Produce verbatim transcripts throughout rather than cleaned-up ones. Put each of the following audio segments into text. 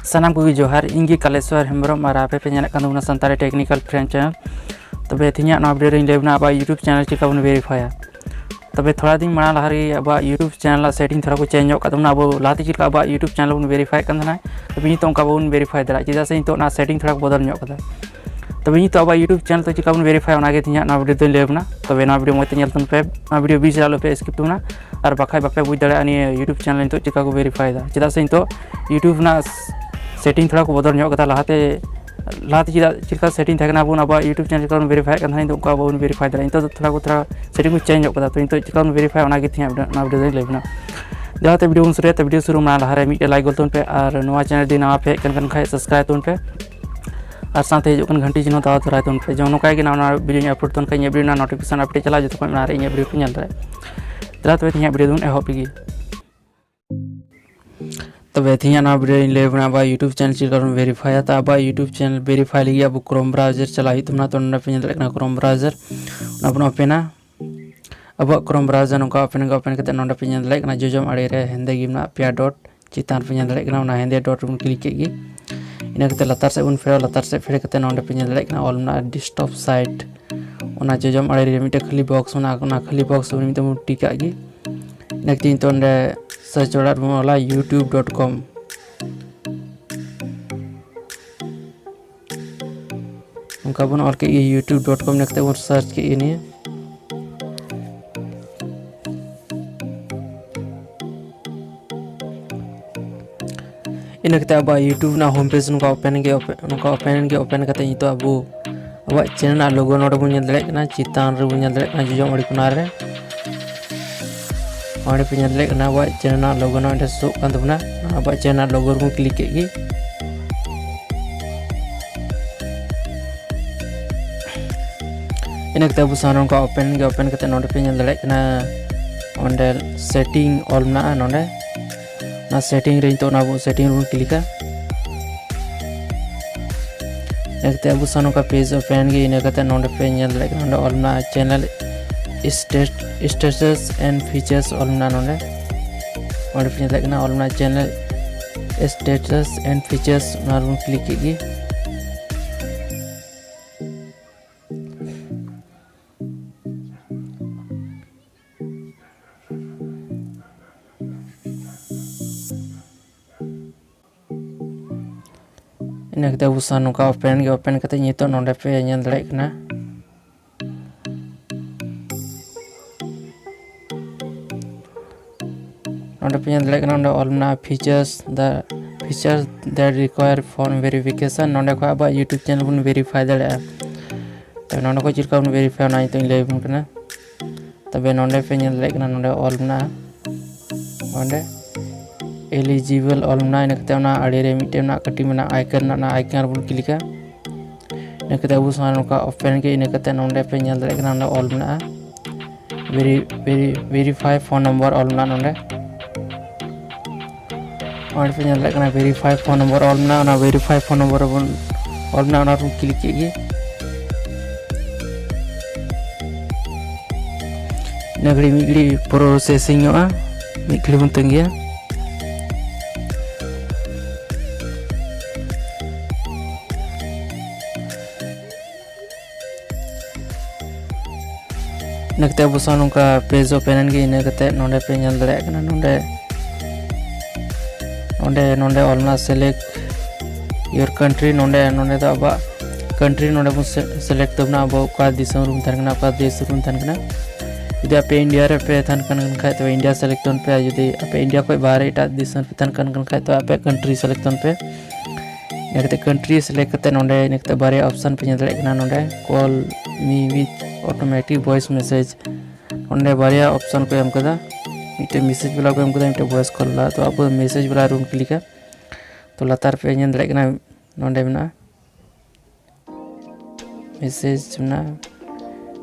ᱥᱟᱱᱟᱢ ᱠᱚᱜᱮ ᱡᱚᱦᱟᱨ, ᱤᱧ ᱜᱮ ᱠᱟᱞᱮᱥᱣᱚᱨ ᱦᱮᱢᱵᱨᱚᱢ ᱟᱨ ᱟᱯᱮ ᱯᱮ ᱧᱮᱞᱮᱫ ᱠᱟᱱ ᱛᱟᱵᱚᱱᱟ ᱥᱟᱱᱛᱟᱲᱤ ᱴᱮᱠᱱᱤᱠᱟᱞ ᱯᱷᱨᱮᱱᱰ ᱪᱮᱱᱮᱞ᱾ ᱛᱚᱵᱮ ᱛᱮᱦᱮᱧᱟᱜ ᱱᱚᱣᱟ ᱵᱷᱤᱰᱤᱭᱳ ᱨᱮᱧ ᱞᱟᱹᱭ ᱟᱵᱚᱱᱟ ᱟᱵᱚᱣᱟᱜ YouTube ᱪᱮᱱᱮᱞ ᱪᱮᱫ ᱞᱮᱠᱟ ᱵᱚᱱ ᱵᱷᱮᱨᱤᱯᱷᱟᱭᱟ᱾ ᱛᱚᱵᱮ ᱛᱷᱚᱲᱟ ᱫᱤᱱ ᱢᱟᱲᱟᱝ ᱞᱟᱦᱟ ᱨᱮ ᱟᱵᱚᱣᱟᱜ YouTube ᱪᱮᱱᱮᱞ ᱟᱜ ᱥᱮᱴᱤᱝ ᱛᱷᱚᱲᱟ ᱠᱚ ᱪᱮᱧᱡᱽ ᱧᱚᱜ ᱠᱟᱜ ᱛᱟᱵᱚᱱᱟ᱾ ᱟᱵᱚ ᱞᱟᱦᱟᱛᱮ ᱪᱮᱫ ᱞᱮᱠᱟ ᱟᱵᱚᱣᱟᱜ YouTube ᱪᱮᱱᱮᱞ ᱵᱚᱱ ᱵᱷᱮᱨᱤᱯᱷᱟᱭᱮᱫ ᱠᱟᱱ ᱛᱟᱦᱮᱱᱟ, ᱛᱚᱵᱮ ᱱᱤᱛᱚᱜ ᱚᱱᱠᱟ ᱵᱟᱵᱚᱱ ᱵᱷᱮᱨᱤᱯᱷᱟᱭ ᱫᱟᱲᱮᱭᱟᱜᱼᱟ᱾ ᱪᱮᱫᱟᱜ ᱥᱮ ᱱᱤᱛᱚᱜ ᱚᱱᱟ ᱥᱮᱴᱤᱝ ᱛᱷᱚᱲᱟ ᱠᱚ ᱵᱚᱫᱚᱞ ᱧᱚᱜ ᱠᱟᱫᱟ᱾ ᱛᱚᱵᱮ ᱱᱤᱛᱚᱜ ᱟᱵᱚᱣᱟᱜ YouTube ᱪᱮᱱᱮᱞ ᱛᱮ ᱪᱮᱫ ᱞᱮᱠᱟ ᱵᱚᱱ ᱵᱷᱮᱨᱤᱯᱷᱟᱭᱟ, ᱚᱱᱟ ᱜᱮ ᱛᱮᱦᱮᱧᱟᱜ ᱱᱚᱣᱟ ᱵᱷᱤᱰᱤᱭᱳ ᱫᱚᱧ ᱞᱟᱹᱭ ᱟᱵᱚᱱᱟ᱾ ᱛᱚᱵᱮ ᱱᱚᱣᱟ ᱵᱷᱤᱰᱤᱭᱳ ᱢᱚᱡᱽ ᱛᱮ ᱧᱮᱞ ᱛᱟᱵᱚᱱ ᱯᱮ, ᱱᱚᱣᱟ ᱵᱷᱤᱰᱤᱭᱳ ᱵᱤᱪ ᱨᱮ ᱟᱞᱚ ᱯᱮ ᱥᱠᱤᱯ ᱛᱟᱵᱚᱱᱟ, ᱟᱨ ᱵᱟᱠᱷᱟᱡ ᱵᱟᱯᱮ ᱵᱩᱡᱽ ᱫᱟᱲᱮᱭᱟᱜᱼᱟ ᱱᱤᱭᱟᱹ YouTube ᱪᱮᱱᱮᱞ ᱱᱤᱛᱚᱜ ᱪᱮᱫ ᱞᱮᱠᱟ ᱠᱚ ᱵᱷᱮᱨᱤᱯᱷᱟᱭ ᱮᱫᱟ᱾ ᱪᱮᱫᱟᱜ ᱥᱮ ᱱᱤᱛᱚᱜ YouTube ᱨᱮᱱᱟᱜ ᱥᱮᱴᱤᱝ ᱛᱷᱚᱲᱟ ᱠᱚ ᱵᱚᱫᱚᱞ ᱧᱚᱜ ᱠᱟᱫᱟ᱾ ᱞᱟᱦᱟᱛᱮ ᱞᱟᱦᱟᱛᱮ ᱪᱮᱫᱟᱜ ᱪᱮᱫ ᱞᱮᱠᱟ ᱥᱮᱴᱤᱝ ᱛᱟᱦᱮᱸ ᱠᱟᱱᱟ, ᱟᱵᱚ ᱟᱵᱚᱣᱟᱜ YouTube ᱪᱮᱱᱮᱞ ᱪᱮᱫ ᱞᱮᱠᱟ ᱵᱚᱱ ᱵᱷᱮᱨᱤᱯᱷᱟᱭᱮᱫ ᱠᱟᱱ ᱛᱟᱦᱮᱸᱫ, ᱱᱤᱛᱚᱜ ᱚᱱᱠᱟ ᱵᱟᱵᱚᱱ ᱵᱷᱮᱨᱤᱯᱷᱟᱭ ᱫᱟᱲᱮᱭᱟᱜᱼᱟ᱾ ᱱᱤᱛᱚᱜ ᱫᱚ ᱛᱷᱚᱲᱟ ᱠᱚ ᱛᱷᱚᱲᱟ ᱥᱮᱴᱤᱝ ᱠᱚ ᱪᱮᱧᱡᱽ ᱧᱚᱜ ᱠᱟᱫᱟ᱾ ᱛᱚ ᱱᱤᱛᱚᱜ ᱪᱮᱫ ᱞᱮᱠᱟ ᱵᱚᱱ ᱵᱷᱮᱨᱤᱯᱷᱟᱭᱟ, ᱚᱱᱟ ᱜᱮ ᱛᱮᱦᱮᱧ ᱱᱚᱣᱟ ᱵᱷᱤᱰᱤᱭᱳ ᱫᱚᱧ ᱞᱟᱹᱭ ᱟᱵᱚᱱᱟ᱾ ᱡᱟᱦᱟᱸᱛᱮ ᱵᱷᱤᱰᱤᱭᱳ ᱵᱚᱱ ᱥᱩᱨᱩᱭᱟ, ᱛᱚ ᱵᱷᱤᱰᱤᱭᱳ ᱥᱩᱨᱩ ᱢᱟᱲᱟᱝ ᱞᱟᱦᱟᱨᱮ ᱢᱤᱫᱴᱮᱡ ᱞᱟᱭᱤᱠ ᱜᱚᱞ ᱛᱟᱵᱚᱱ ᱯᱮ, ᱟᱨ ᱱᱚᱣᱟ ᱪᱮᱱᱮᱞ ᱡᱩᱫᱤ ᱱᱟᱣᱟ ᱯᱮ ᱦᱮᱡ ᱠᱟᱱ ᱠᱷᱟᱱ ᱥᱟᱵᱥᱠᱨᱟᱭᱤᱵ ᱛᱟᱵᱚᱱ ᱯᱮ, ᱟᱨ ᱥᱟᱶᱛᱮ ᱦᱤᱡᱩᱜ ᱠᱟᱱ ᱜᱷᱟᱱᱴᱤ ᱪᱤᱱᱦᱟᱹ ᱫᱟᱵᱟᱣ ᱛᱚᱨᱟᱭ ᱛᱟᱵᱚᱱ ᱯᱮ᱾ ᱡᱮᱢᱚᱱ ᱱᱚᱝᱠᱟ ᱜᱮ ᱱᱟᱣᱟ ᱱᱟᱣᱟ ᱵᱷᱤᱰᱤᱭᱳᱧ ᱟᱯᱞᱳᱰ ᱛᱟᱵᱚᱱ ᱠᱷᱟᱱ ᱤᱧᱟᱹᱜ ᱵᱷᱤᱰᱤᱭᱳ ᱨᱮᱱᱟᱜ ᱱᱳᱴᱤᱯᱷᱤᱠᱮᱥᱚᱱ ᱟᱯᱰᱮᱴ ᱪᱟᱞᱟᱜᱼᱟ, ᱡᱚᱛᱚ ᱠᱷᱚᱱ ᱢᱟᱲᱟᱝ ᱨᱮ ᱤᱧᱟᱹᱜ ᱵᱷᱤᱰᱤᱭᱳ ᱯᱮ ᱧᱮᱞ ᱫᱟᱲᱮᱭᱟᱜᱼᱟ᱾ ᱫᱮᱞᱟ ᱛᱚᱵᱮ ᱛᱮᱦᱮᱧᱟᱜ ᱱᱚᱣᱟ ᱵᱷᱤᱰᱤᱭᱳ ᱫᱚᱵᱚᱱ ᱮᱦᱚᱵ ᱞᱮᱜᱮ᱾ ᱛᱚᱵᱮ ᱛᱮᱦᱮᱧᱟᱜ ᱱᱚᱣᱟ ᱵᱷᱤᱰᱤᱭᱳ ᱨᱮᱧ ᱞᱟᱹᱭ ᱟᱵᱚᱱᱟ ᱟᱵᱚᱣᱟᱜ YouTube ᱪᱮᱱᱮᱞ ᱪᱮᱫ ᱞᱮᱠᱟ ᱵᱚᱱ ᱵᱷᱮᱨᱤᱯᱷᱟᱭᱟ᱾ ᱛᱚ ᱟᱵᱚᱣᱟᱜ YouTube ᱪᱮᱱᱮᱞ ᱵᱷᱮᱨᱤᱯᱷᱟᱭ ᱞᱟᱹᱜᱤᱫ ᱟᱵᱚ ᱠᱨᱳᱢ ᱵᱨᱟᱣᱡᱟᱨ ᱪᱟᱞᱟᱜ ᱦᱩᱭᱩᱜ ᱛᱟᱵᱚᱱᱟ᱾ ᱛᱚ ᱱᱚᱰᱮ ᱯᱮ ᱧᱮᱞ ᱫᱟᱲᱮᱭᱟᱜ ᱠᱟᱱᱟ ᱠᱨᱳᱢ ᱵᱨᱟᱣᱡᱟᱨ, ᱚᱱᱟ ᱵᱚᱱ ᱳᱯᱮᱱᱟ᱾ ᱟᱵᱚᱣᱟᱜ ᱠᱨᱳᱢ ᱵᱨᱟᱣᱡᱟᱨ ᱱᱚᱝᱠᱟ ᱳᱯᱮᱱ ᱜᱮ ᱳᱯᱮᱱ ᱠᱟᱛᱮ ᱱᱚᱰᱮ ᱯᱮ ᱧᱮᱞ ᱫᱟᱲᱮᱭᱟᱜ ᱠᱟᱱᱟ ᱡᱚᱡᱚᱢ ᱟᱲᱮ ᱨᱮ ᱦᱮᱸᱫᱮ ᱜᱮ ᱢᱮᱱᱟᱜᱼᱟ ᱯᱮᱭᱟ ᱰᱚᱴ, ᱪᱮᱛᱟᱱ ᱨᱮ ᱯᱮ ᱧᱮᱞ ᱫᱟᱲᱮᱭᱟᱜ ᱠᱟᱱᱟ ᱚᱱᱟ ᱦᱮᱸᱫᱮ ᱰᱚᱴ ᱨᱮᱵᱚᱱ ᱠᱞᱤᱠ ᱠᱮᱫ ᱜᱮ᱾ ᱤᱱᱟᱹ ᱠᱟᱛᱮ ᱞᱟᱛᱟᱨ ᱥᱮᱫ ᱵᱚᱱ ᱯᱷᱮᱰᱚᱜᱼᱟ᱾ ᱞᱟᱛᱟᱨ ᱥᱮᱫ ᱯᱷᱮᱰ ᱠᱟᱛᱮ ᱱᱚᱰᱮ ᱯᱮ ᱧᱮᱞ ᱫᱟᱲᱮᱭᱟᱜ ᱠᱟᱱᱟ ᱚᱞ ᱢᱮᱱᱟᱜᱼᱟ ᱰᱮᱥᱠᱴᱚᱯ ᱥᱟᱭᱤᱴ᱾ ᱚᱱᱟ ᱡᱚᱡᱚᱢ ᱟᱲᱮ ᱨᱮ ᱢᱤᱫᱴᱮᱱ ᱠᱷᱟᱹᱞᱤ ᱵᱚᱠᱥ ᱢᱮᱱᱟᱜᱼᱟ, ᱚᱱᱟ ᱠᱷᱟᱹᱞᱤ ᱵᱚᱠᱥ ᱨᱮ ᱢᱤᱫᱴᱮᱱ ᱵᱚᱱ ᱴᱤᱠ ᱠᱟᱜ ᱜᱮ᱾ ᱤᱱᱟᱹ ᱠᱟᱛᱮ ᱱᱤᱛᱚᱜ ᱚᱸᱰᱮ ᱥᱟᱨᱪ ᱚᱲᱟᱜ ᱨᱮᱵᱚᱱ ᱚᱞᱟ YouTube dot com᱾ ᱚᱱᱠᱟ ᱵᱚᱱ ᱚᱞ ᱠᱮᱫ ᱜᱮ YouTube dot com, ᱤᱱᱟᱹ ᱠᱟᱛᱮ ᱵᱚᱱ ᱥᱟᱨᱪ ᱠᱮᱫ ᱜᱮ ᱱᱤᱭᱟᱹ᱾ ᱤᱱᱟᱹ ᱠᱟᱛᱮ ᱟᱵᱚᱣᱟᱜ YouTube ᱨᱮᱱᱟᱜ ᱦᱳᱢ ᱯᱮᱡᱽ ᱱᱚᱝᱠᱟ ᱳᱯᱮᱱ ᱜᱮ, ᱱᱚᱝᱠᱟ ᱳᱯᱮᱱ ᱜᱮ᱾ ᱳᱯᱮᱱ ᱠᱟᱛᱮ ᱱᱤᱛᱚᱜ ᱟᱵᱚ ᱟᱵᱚᱣᱟᱜ ᱪᱮᱱᱮᱞ ᱨᱮᱱᱟᱜ ᱞᱳᱜᱳ ᱱᱚᱰᱮ ᱵᱚᱱ ᱧᱮᱞ ᱫᱟᱲᱮᱭᱟᱜ ᱠᱟᱱᱟ, ᱪᱮᱛᱟᱱ ᱨᱮᱵᱚᱱ ᱧᱮᱞ ᱫᱟᱲᱮᱭᱟᱜ ᱠᱟᱱᱟ ᱡᱚᱡᱚᱢ ᱟᱲᱮ ᱠᱚᱱᱟ ᱨᱮ᱾ ᱚᱸᱰᱮ ᱯᱮ ᱧᱮᱞ ᱫᱟᱲᱮᱭᱟᱜ ᱠᱟᱱᱟ ᱟᱵᱚᱣᱟᱜ ᱪᱮᱱᱮᱞ ᱨᱮᱱᱟᱜ ᱞᱳᱜᱳ ᱱᱚᱰᱮ ᱥᱳᱜ ᱠᱟᱱ ᱛᱟᱵᱚᱱᱟ᱾ ᱟᱵᱚᱣᱟᱜ ᱪᱮᱱᱮᱞ ᱨᱮᱱᱟᱜ ᱞᱳᱜᱳ ᱨᱮᱵᱚᱱ ᱠᱞᱤᱠ ᱠᱮᱫ ᱜᱮ᱾ ᱤᱱᱟᱹ ᱠᱟᱛᱮ ᱟᱵᱚ ᱥᱟᱢᱟᱝ ᱨᱮ ᱱᱚᱝᱠᱟ ᱳᱯᱮᱱ ᱜᱮ᱾ ᱳᱯᱮᱱ ᱠᱟᱛᱮ ᱱᱚᱰᱮ ᱯᱮ ᱧᱮᱞ ᱫᱟᱲᱮᱭᱟᱜ ᱠᱟᱱᱟ ᱚᱸᱰᱮ ᱥᱮᱴᱤᱝ ᱚᱞ ᱢᱮᱱᱟᱜᱼᱟ᱾ ᱱᱚᱰᱮ ᱚᱱᱟ ᱥᱮᱴᱤᱝ ᱨᱮ ᱱᱤᱛᱚᱜ ᱚᱱᱟ ᱟᱵᱚ ᱥᱮᱴᱤᱝ ᱨᱮᱵᱚᱱ ᱠᱞᱤᱠᱟ᱾ ᱤᱱᱟᱹ ᱠᱟᱛᱮ ᱟᱵᱚ ᱥᱟᱢᱟᱝ ᱱᱚᱝᱠᱟ ᱯᱮᱡᱽ ᱳᱯᱮᱱ ᱜᱮ᱾ ᱤᱱᱟᱹ ᱠᱟᱛᱮ ᱱᱚᱰᱮ ᱯᱮ ᱧᱮᱞ ᱫᱟᱲᱮᱭᱟᱜ ᱠᱟᱱᱟ ᱱᱚᱰᱮ ᱚᱞ ᱢᱮᱱᱟᱜᱼᱟ channel stat- status and features ᱚᱞ ᱢᱮᱱᱟᱜᱼᱟ᱾ ᱱᱚᱰᱮ ᱚᱸᱰᱮ ᱯᱮ ᱧᱮᱞ ᱫᱟᱲᱮᱭᱟᱜ ᱠᱟᱱᱟ ᱚᱞ ᱢᱮᱱᱟᱜᱼᱟ channel Status and Features, ᱚᱱᱟ ᱨᱮᱵᱚᱱ ᱠᱞᱤᱠ ᱠᱮᱫ ᱜᱮ᱾ ᱤᱱᱟᱹ ᱠᱟᱛᱮ ᱟᱵᱚ ᱥᱟᱶ ᱱᱚᱝᱠᱟ ᱳᱯᱮᱱ ᱜᱮ, ᱳᱯᱮᱱ ᱠᱟᱛᱮ ᱱᱤᱛᱚᱜ ᱱᱚᱰᱮ ᱯᱮ ᱧᱮᱞ ᱫᱟᱲᱮᱭᱟᱜ ᱠᱟᱱᱟ, ᱱᱚᱰᱮ ᱯᱮ ᱧᱮᱞ ᱫᱟᱲᱮᱭᱟᱜ ᱠᱟᱱᱟ, ᱱᱚᱰᱮ ᱚᱞ ᱢᱮᱱᱟᱜᱼᱟ features, the features that require phone verification. ᱱᱚᱰᱮ ᱠᱷᱚᱱ ᱟᱵᱚᱣᱟᱜ YouTube channel ᱵᱚᱱ verify ᱫᱟᱲᱮᱭᱟᱜᱼᱟ᱾ ᱛᱚ ᱱᱚᱰᱮ ᱠᱷᱚᱱ ᱪᱮᱫ ᱞᱮᱠᱟ ᱵᱚᱱ verify, ᱚᱱᱟ ᱱᱤᱛᱚᱜ ᱤᱧ ᱞᱟᱹᱭ ᱟᱵᱚᱱ ᱠᱟᱱᱟ᱾ ᱛᱚᱵᱮ ᱱᱚᱰᱮ ᱯᱮ ᱧᱮᱞ ᱫᱟᱲᱮᱭᱟᱜ ᱠᱟᱱᱟ, ᱱᱚᱰᱮ ᱚᱞ ᱢᱮᱱᱟᱜᱼᱟ, ᱱᱚᱰᱮ eligible ᱚᱞ ᱢᱮᱱᱟᱜᱼᱟ᱾ ᱤᱱᱟᱹ ᱠᱟᱛᱮ ᱚᱱᱟ ᱟᱲᱮ ᱨᱮ ᱢᱤᱫᱴᱮᱱ ᱚᱱᱟ ᱠᱟᱹᱴᱤᱡ ᱢᱮᱱᱟᱜᱼᱟ icon, ᱚᱱᱟ icon ᱨᱮᱵᱚᱱ ᱠᱞᱤᱠᱟ᱾ ᱤᱱᱟᱹ ᱠᱟᱛᱮ ᱟᱵᱚ ᱥᱟᱢᱟᱝ ᱱᱚᱝᱠᱟ ᱳᱯᱮᱱ ᱜᱮ᱾ ᱤᱱᱟᱹ ᱠᱟᱛᱮ ᱱᱚᱰᱮ ᱯᱮ ᱧᱮᱞ ᱫᱟᱲᱮᱭᱟᱜ ᱠᱟᱱᱟ, ᱱᱚᱰᱮ ᱚᱞ ᱢᱮᱱᱟᱜᱼᱟ ᱵᱷᱮᱨᱤ ᱵᱷᱮᱨᱤ ᱵᱷᱮᱨᱤᱯᱷᱟᱭ ᱯᱷᱳᱱ ᱱᱚᱢᱵᱚᱨ ᱚᱞ ᱢᱮᱱᱟᱜᱼᱟ ᱱᱚᱰᱮ᱾ ᱚᱸᱰᱮ ᱯᱮ ᱧᱮᱞ ᱫᱟᱲᱮᱭᱟᱜ ᱠᱟᱱᱟ ᱵᱷᱮᱨᱤᱯᱷᱟᱭ ᱯᱷᱳᱱ ᱱᱚᱢᱵᱚᱨ ᱚᱞ ᱢᱮᱱᱟᱜᱼᱟ, ᱚᱱᱟ ᱵᱷᱮᱨᱤᱯᱷᱟᱭ ᱯᱷᱳᱱ ᱱᱚᱢᱵᱚᱨ ᱨᱮᱵᱚᱱ ᱚᱞ ᱢᱮᱱᱟᱜᱼᱟ, ᱚᱱᱟ ᱨᱮᱵᱚᱱ ᱠᱞᱤᱠ ᱠᱮᱫ ᱜᱮ᱾ ᱤᱱᱟᱹ ᱜᱷᱟᱹᱲᱤᱡ ᱢᱤᱫ ᱜᱷᱟᱹᱲᱤᱡ ᱯᱨᱚᱥᱮᱥᱤᱝ ᱚᱜᱼᱟ, ᱢᱤᱫ ᱜᱷᱟᱹᱲᱤᱡ ᱵᱚᱱ ᱛᱟᱺᱜᱤᱭᱟ᱾ ᱤᱱᱟᱹ ᱠᱟᱛᱮ ᱟᱵᱚ ᱥᱟᱶ ᱱᱚᱝᱠᱟ ᱯᱮᱡᱽ ᱳᱯᱮᱱ ᱮᱱ ᱜᱮ᱾ ᱤᱱᱟᱹ ᱠᱟᱛᱮ ᱱᱚᱰᱮ ᱯᱮ ᱧᱮᱞ ᱫᱟᱲᱮᱭᱟᱜ ᱠᱟᱱᱟ, ᱱᱚᱰᱮ ᱱᱚᱰᱮ ᱱᱚᱰᱮ ᱚᱞ ᱢᱮᱱᱟᱜᱼᱟ select your country᱾ ᱱᱚᱰᱮ ᱱᱚᱰᱮ ᱫᱚ ᱟᱵᱚᱣᱟᱜ ᱠᱟᱱᱴᱨᱤ ᱱᱚᱰᱮ ᱵᱚᱱ ᱥᱤᱞᱮᱠᱴ ᱛᱟᱵᱚᱱᱟ, ᱟᱵᱚ ᱚᱠᱟ ᱫᱤᱥᱚᱢ ᱨᱮᱵᱚᱱ ᱛᱟᱦᱮᱱ ᱠᱟᱱᱟ, ᱚᱠᱟ ᱫᱮᱥ ᱨᱮᱵᱚᱱ ᱛᱟᱦᱮᱱ ᱠᱟᱱᱟ᱾ ᱡᱩᱫᱤ ᱟᱯᱮ ᱤᱱᱰᱤᱭᱟ ᱨᱮᱯᱮ ᱛᱟᱦᱮᱱ ᱠᱟᱱ ᱠᱷᱟᱡ, ᱛᱚᱵᱮ ᱤᱱᱰᱤᱭᱟ ᱥᱤᱞᱮᱠᱴ ᱛᱟᱵᱚᱱ ᱯᱮ᱾ ᱟᱨ ᱡᱩᱫᱤ ᱟᱯᱮ ᱤᱱᱰᱤᱭᱟ ᱠᱷᱚᱱ ᱵᱟᱦᱨᱮ ᱮᱴᱟᱜ ᱫᱤᱥᱚᱢ ᱨᱮᱯᱮ ᱛᱟᱦᱮᱱ ᱠᱟᱱ ᱠᱷᱟᱡ, ᱛᱚᱵᱮ ᱟᱯᱮ ᱠᱟᱱᱴᱨᱤ ᱥᱤᱞᱮᱠᱴ ᱛᱟᱵᱚᱱ ᱯᱮ᱾ ᱤᱱᱟᱹ ᱠᱟᱛᱮ ᱠᱟᱱᱴᱨᱤ ᱥᱤᱞᱮᱠᱴ ᱠᱟᱛᱮ ᱱᱚᱰᱮ ᱤᱱᱟᱹ ᱠᱟᱛᱮ ᱵᱟᱨᱭᱟ ᱚᱯᱥᱚᱱ ᱯᱮ ᱧᱮᱞ ᱫᱟᱲᱮᱭᱟᱜ ᱠᱟᱱᱟ, ᱱᱚᱰᱮ call me with automatic voice message᱾ ᱱᱚᱰᱮ ᱵᱟᱨᱭᱟ ᱚᱯᱥᱚᱱ ᱠᱚ ᱮᱢ ᱠᱟᱫᱟ, ᱢᱤᱫᱴᱮᱱ ᱢᱮᱥᱮᱡᱽ ᱵᱟᱞᱟ ᱠᱚ ᱮᱢ ᱠᱟᱫᱟ, ᱢᱤᱫᱴᱮᱱ ᱵᱷᱚᱭᱮᱥ ᱠᱚᱞ ᱵᱟᱞᱟ᱾ ᱛᱚ ᱟᱵᱚ ᱢᱮᱥᱮᱡᱽ ᱵᱟᱞᱟ ᱨᱮᱵᱚᱱ ᱠᱞᱤᱠᱟ᱾ ᱛᱚ ᱞᱟᱛᱟᱨ ᱯᱮ ᱧᱮᱞ ᱫᱟᱲᱮᱭᱟᱜ ᱠᱟᱱᱟ, ᱱᱚᱰᱮ ᱢᱮᱱᱟᱜᱼᱟ ᱢᱮᱥᱮᱡᱽ ᱢᱮᱱᱟᱜᱼᱟ,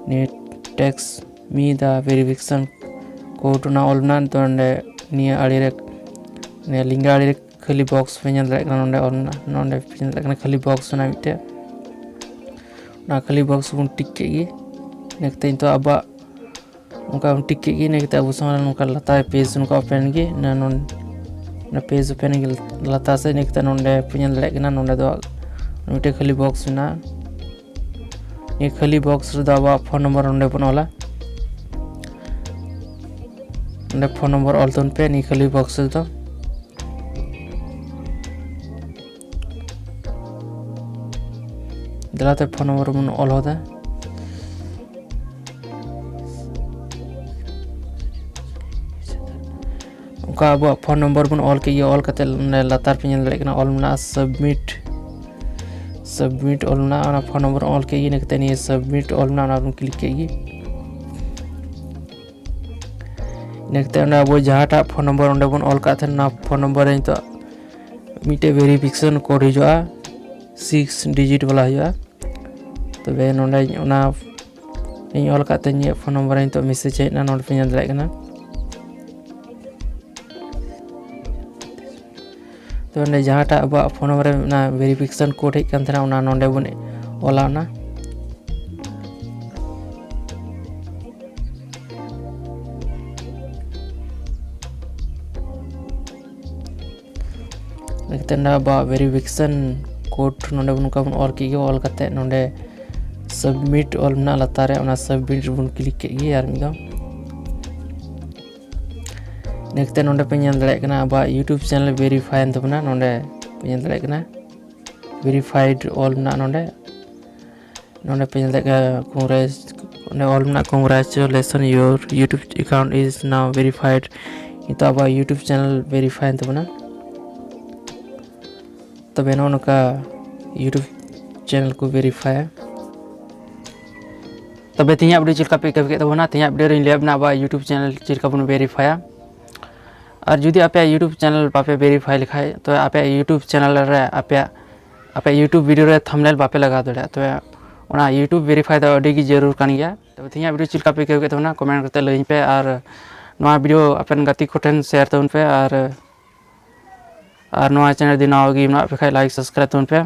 need text me the verification code, ᱚᱱᱟ ᱚᱞ ᱢᱮᱱᱟᱜᱼᱟ᱾ ᱱᱤᱛᱚᱜ ᱱᱚᱰᱮ ᱱᱤᱭᱟᱹ ᱟᱲᱮ ᱨᱮ, ᱱᱤᱭᱟᱹ ᱞᱮᱸᱜᱟ ᱟᱲᱮ ᱨᱮ ᱠᱷᱟᱹᱞᱤ ᱵᱚᱠᱥ ᱯᱮ ᱧᱮᱞ ᱫᱟᱲᱮᱭᱟᱜ ᱠᱟᱱᱟ, ᱱᱚᱰᱮ ᱚᱞ ᱢᱮᱱᱟᱜᱼᱟ, ᱱᱚᱰᱮ ᱯᱮ ᱧᱮᱞ ᱫᱟᱲᱮᱭᱟᱜ ᱠᱟᱱᱟ ᱠᱷᱟᱹᱞᱤ ᱵᱚᱠᱥ ᱢᱮᱱᱟᱜᱼᱟ ᱢᱤᱫᱴᱮᱡ᱾ ᱚᱱᱟ ᱠᱷᱟᱹᱞᱤ ᱵᱚᱠᱥ ᱵᱚᱱ ᱴᱤᱠ ᱠᱮᱫ ᱜᱮ᱾ ᱤᱱᱟᱹ ᱠᱟᱛᱮ ᱱᱤᱛᱚᱜ ᱟᱵᱚᱣᱟᱜ ᱱᱚᱝᱠᱟ ᱵᱚᱱ ᱴᱤᱠ ᱠᱮᱫ ᱜᱮ᱾ ᱤᱱᱟᱹ ᱠᱟᱛᱮ ᱟᱵᱚ ᱥᱟᱢᱟᱝ ᱨᱮ ᱱᱚᱝᱠᱟ ᱞᱟᱛᱟᱨ ᱯᱮᱡᱽ ᱱᱚᱝᱠᱟ ᱳᱯᱮᱱ ᱜᱮ᱾ ᱤᱱᱟᱹ ᱱᱚᱰᱮ ᱚᱱᱟ ᱯᱮᱡᱽ ᱳᱯᱮᱱ ᱞᱟᱛᱟᱨ ᱥᱮᱫ᱾ ᱤᱱᱟᱹ ᱠᱟᱛᱮ ᱱᱚᱰᱮ ᱯᱮ ᱧᱮᱞ ᱫᱟᱲᱮᱭᱟᱜ ᱠᱟᱱᱟ, ᱱᱚᱰᱮ ᱫᱚ ᱢᱤᱫᱴᱮᱡ ᱠᱷᱟᱹᱞᱤ ᱵᱚᱠᱥ ᱢᱮᱱᱟᱜᱼᱟ᱾ ᱱᱤᱭᱟᱹ ᱠᱷᱟᱹᱞᱤ ᱵᱚᱠᱥ ᱨᱮᱫᱚ ᱟᱵᱚᱣᱟᱜ ᱯᱷᱳᱱ ᱱᱚᱢᱵᱚᱨ ᱱᱚᱰᱮ ᱵᱚᱱ ᱚᱞᱟ᱾ ᱱᱚᱰᱮ ᱯᱷᱳᱱ ᱱᱚᱢᱵᱚᱨ ᱚᱞ ᱛᱟᱵᱚᱱ ᱯᱮ ᱱᱤᱭᱟᱹ ᱠᱷᱟᱹᱞᱤ ᱵᱚᱠᱥ ᱨᱮᱫᱚ᱾ ᱫᱮᱞᱟᱛᱮ ᱯᱷᱳᱱ ᱱᱚᱢᱵᱚᱨ ᱵᱚᱱ ᱚᱞ ᱦᱚᱫᱟ᱾ ᱚᱱᱠᱟ ᱟᱵᱚᱣᱟᱜ ᱯᱷᱳᱱ ᱱᱚᱢᱵᱚᱨ ᱵᱚᱱ ᱚᱞ ᱠᱮᱫ ᱜᱮ᱾ ᱚᱞ ᱠᱟᱛᱮ ᱚᱱᱮ ᱞᱟᱛᱟᱨ ᱯᱮ ᱧᱮᱞ ᱫᱟᱲᱮᱭᱟᱜ ᱠᱟᱱᱟ, ᱚᱞ ᱢᱮᱱᱟᱜᱼᱟ ᱥᱟᱵᱢᱤᱴ᱾ ᱥᱟᱵᱢᱤᱴ ᱚᱞ ᱢᱮᱱᱟᱜᱼᱟ, ᱚᱱᱟ ᱯᱷᱳᱱ ᱱᱚᱢᱵᱚᱨ ᱚᱞ ᱠᱮᱫ ᱜᱮ᱾ ᱤᱱᱟᱹ ᱠᱟᱛᱮ ᱱᱤᱭᱟᱹ ᱥᱟᱵᱢᱤᱴ ᱚᱞ ᱢᱮᱱᱟᱜᱼᱟ, ᱚᱱᱟ ᱵᱚᱱ ᱠᱞᱤᱠ ᱠᱮᱫ ᱜᱮ᱾ ᱤᱱᱟᱹ ᱠᱟᱛᱮ ᱚᱸᱰᱮ ᱟᱵᱚ ᱡᱟᱦᱟᱸᱴᱟᱜ ᱯᱷᱳᱱ ᱱᱚᱢᱵᱚᱨ ᱚᱸᱰᱮ ᱵᱚᱱ ᱚᱞ ᱠᱟᱜ ᱛᱟᱦᱮᱱ, ᱚᱱᱟ ᱯᱷᱳᱱ ᱱᱚᱢᱵᱚᱨ ᱨᱮ ᱱᱤᱛᱚᱜ ᱢᱤᱫᱴᱮᱡ ᱵᱷᱮᱨᱤᱯᱷᱤᱠᱮᱥᱚᱱ ᱠᱳᱰ ᱦᱤᱡᱩᱜᱼᱟ, ᱥᱤᱠᱥ ᱰᱤᱡᱤᱴ ᱵᱟᱞᱟ ᱦᱩᱭᱩᱜᱼᱟ᱾ ᱛᱚᱵᱮ ᱱᱚᱰᱮ ᱚᱱᱟ ᱤᱧ ᱚᱞ ᱠᱟᱜ ᱛᱮ ᱤᱧᱟᱹᱜ ᱯᱷᱳᱱ ᱱᱚᱢᱵᱚᱨ ᱨᱮ ᱱᱤᱛᱚᱜ ᱢᱮᱥᱮᱡᱽ ᱦᱮᱡ ᱮᱱᱟ, ᱱᱚᱰᱮ ᱯᱮ ᱧᱮᱞ ᱫᱟᱲᱮᱭᱟᱜ ᱠᱟᱱᱟ᱾ ᱛᱚ ᱚᱸᱰᱮ ᱡᱟᱦᱟᱸᱴᱟᱜ ᱟᱵᱚᱣᱟᱜ ᱯᱷᱳᱱ ᱱᱚᱢᱵᱚᱨ ᱨᱮ ᱚᱱᱟ ᱵᱷᱮᱨᱤᱯᱷᱤᱠᱮᱥᱚᱱ ᱠᱳᱰ ᱦᱮᱡ ᱠᱟᱱ ᱛᱟᱦᱮᱱᱟ, ᱚᱱᱟ ᱱᱚᱰᱮ ᱵᱚᱱ ᱚᱞᱟ᱾ ᱚᱱᱟ ᱤᱱᱟᱹ ᱠᱟᱛᱮ ᱱᱚᱰᱮ ᱟᱵᱚᱣᱟᱜ ᱵᱷᱮᱨᱤᱯᱷᱤᱠᱮᱥᱚᱱ ᱠᱳᱰ ᱱᱚᱰᱮ ᱵᱚᱱ, ᱱᱚᱝᱠᱟ ᱵᱚᱱ ᱚᱞ ᱠᱮᱫ ᱜᱮ᱾ ᱚᱞ ᱠᱟᱛᱮ ᱱᱚᱰᱮ ᱥᱟᱵᱢᱤᱴ ᱚᱞ ᱢᱮᱱᱟᱜᱼᱟ ᱞᱟᱛᱟᱨ ᱨᱮ, ᱚᱱᱟ ᱥᱟᱵᱢᱤᱴ ᱨᱮᱵᱚᱱ ᱠᱞᱤᱠ ᱠᱮᱫ ᱜᱮ ᱟᱨ ᱢᱤᱫ ᱫᱷᱟᱣ᱾ ᱤᱱᱟᱹ ᱠᱟᱛᱮ ᱱᱚᱰᱮ ᱯᱮ ᱧᱮᱞ ᱫᱟᱲᱮᱭᱟᱜ ᱠᱟᱱᱟ ᱟᱵᱚᱣᱟᱜ YouTube ᱪᱮᱱᱮᱞ ᱵᱷᱮᱨᱤᱯᱷᱟᱭ ᱮᱱ ᱛᱟᱵᱚᱱᱟ᱾ ᱱᱚᱰᱮ ᱯᱮ ᱧᱮᱞ ᱫᱟᱲᱮᱭᱟᱜ ᱠᱟᱱᱟ ᱵᱷᱮᱨᱤᱯᱷᱟᱭᱤᱰ ᱚᱞ ᱢᱮᱱᱟᱜᱼᱟ ᱱᱚᱰᱮ᱾ ᱱᱚᱰᱮ ᱯᱮ ᱧᱮᱞ ᱫᱟᱲᱮᱭᱟᱜ ᱠᱟᱱᱟ ᱠᱚᱝᱜᱨᱮᱪ-, ᱚᱸᱰᱮ ᱚᱞ ᱢᱮᱱᱟᱜᱼᱟ, "Congratulations, your YouTube account is now verified." ᱱᱤᱛᱚᱜ ᱟᱵᱚᱣᱟᱜ YouTube ᱪᱮᱱᱮᱞ ᱵᱷᱮᱨᱤᱯᱷᱟᱭ ᱮᱱ ᱛᱟᱵᱚᱱᱟ᱾ ᱛᱚᱵᱮ ᱱᱚᱜᱼᱚ ᱱᱚᱝᱠᱟ YouTube ᱪᱮᱱᱮᱞ ᱠᱚ ᱵᱷᱮᱨᱤᱯᱷᱟᱭᱟ᱾ ᱛᱚᱵᱮ ᱛᱮᱦᱮᱧᱟᱜ ᱵᱷᱤᱰᱤᱭᱳ ᱪᱮᱫ ᱞᱮᱠᱟ ᱯᱮ ᱟᱹᱭᱠᱟᱹᱣ ᱠᱮᱫ ᱛᱟᱵᱚᱱᱟ? ᱛᱮᱦᱮᱧᱟᱜ ᱵᱷᱤᱰᱤᱭᱳ ᱨᱮᱧ ᱞᱟᱹᱭᱟᱫ ᱵᱚᱱᱟ ᱟᱵᱚᱣᱟᱜ YouTube ᱪᱮᱱᱮᱞ ᱪᱮᱫ ᱞᱮᱠᱟ ᱵᱚᱱ ᱵᱷᱮᱨᱤᱯᱷᱟᱭᱟ᱾ ᱟᱨ ᱡᱩᱫᱤ ᱟᱯᱮᱭᱟᱜ YouTube ᱪᱮᱱᱮᱞ ᱵᱟᱯᱮ ᱵᱷᱮᱨᱤᱯᱷᱟᱭ ᱞᱮᱠᱷᱟᱡ, ᱛᱚᱵᱮ ᱟᱯᱮᱭᱟᱜ YouTube ᱪᱮᱱᱮᱞ ᱨᱮ ᱟᱯᱮᱭᱟᱜ, ᱟᱯᱮᱭᱟᱜ YouTube ᱵᱷᱤᱰᱤᱭᱳ ᱨᱮ ᱛᱷᱟᱢᱵᱱᱮᱞ ᱵᱟᱯᱮ ᱞᱟᱜᱟᱣ ᱫᱟᱲᱮᱭᱟᱜᱼᱟ᱾ ᱛᱚᱵᱮ ᱚᱱᱟ YouTube ᱵᱷᱮᱨᱤᱯᱷᱟᱭ ᱫᱚ ᱟᱹᱰᱤ ᱜᱮ ᱡᱟᱹᱨᱩᱲ ᱠᱟᱱ ᱜᱮᱭᱟ᱾ ᱛᱚᱵᱮ ᱛᱮᱦᱮᱧᱟᱜ ᱵᱷᱤᱰᱤᱭᱳ ᱪᱮᱫ ᱞᱮᱠᱟ ᱯᱮ ᱟᱹᱭᱠᱟᱹᱣ ᱠᱮᱫ ᱛᱟᱵᱚᱱᱟ? ᱠᱚᱢᱮᱱᱴ ᱠᱟᱛᱮ ᱞᱟᱹᱭᱟᱹᱧ ᱯᱮ, ᱟᱨ ᱱᱚᱣᱟ ᱵᱷᱤᱰᱤᱭᱳ ᱟᱯᱮ ᱨᱮᱱ ᱜᱟᱛᱮ ᱠᱚᱴᱷᱮᱱ ᱥᱮᱭᱟᱨ ᱛᱟᱵᱚᱱ ᱯᱮ, ᱟᱨ, ᱟᱨ ᱱᱚᱣᱟ ᱪᱮᱱᱮᱞ ᱡᱩᱫᱤ ᱱᱟᱣᱟ ᱜᱮ ᱢᱮᱱᱟᱜ ᱯᱮ ᱠᱷᱟᱡ ᱞᱟᱭᱤᱠ ᱥᱟᱵᱥᱠᱨᱟᱭᱤᱵ ᱛᱟᱵᱚᱱ ᱯᱮ᱾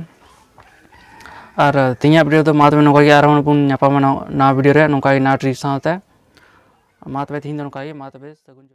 ᱟᱨ ᱛᱮᱦᱮᱧᱟᱜ ᱵᱷᱤᱰᱤᱭᱳ ᱫᱚ ᱢᱟ ᱛᱚᱵᱮ ᱱᱚᱝᱠᱟ ᱜᱮ, ᱟᱨᱦᱚᱸ ᱵᱚᱱ ᱧᱟᱯᱟᱢᱟ ᱱᱟᱣᱟ, ᱱᱟᱣᱟ ᱵᱷᱤᱰᱤᱭᱳ ᱨᱮ ᱱᱚᱝᱠᱟ ᱜᱮ ᱱᱟᱣᱟ ᱴᱨᱤᱠ ᱥᱟᱶᱛᱮ᱾ ᱢᱟ ᱛᱚᱵᱮ ᱛᱮᱦᱮᱧ ᱫᱚ ᱱᱚᱝᱠᱟ ᱜᱮ, ᱢᱟ ᱛᱚᱵᱮ ᱥᱟᱹᱜᱩᱱ ᱡᱚᱦᱟᱨ᱾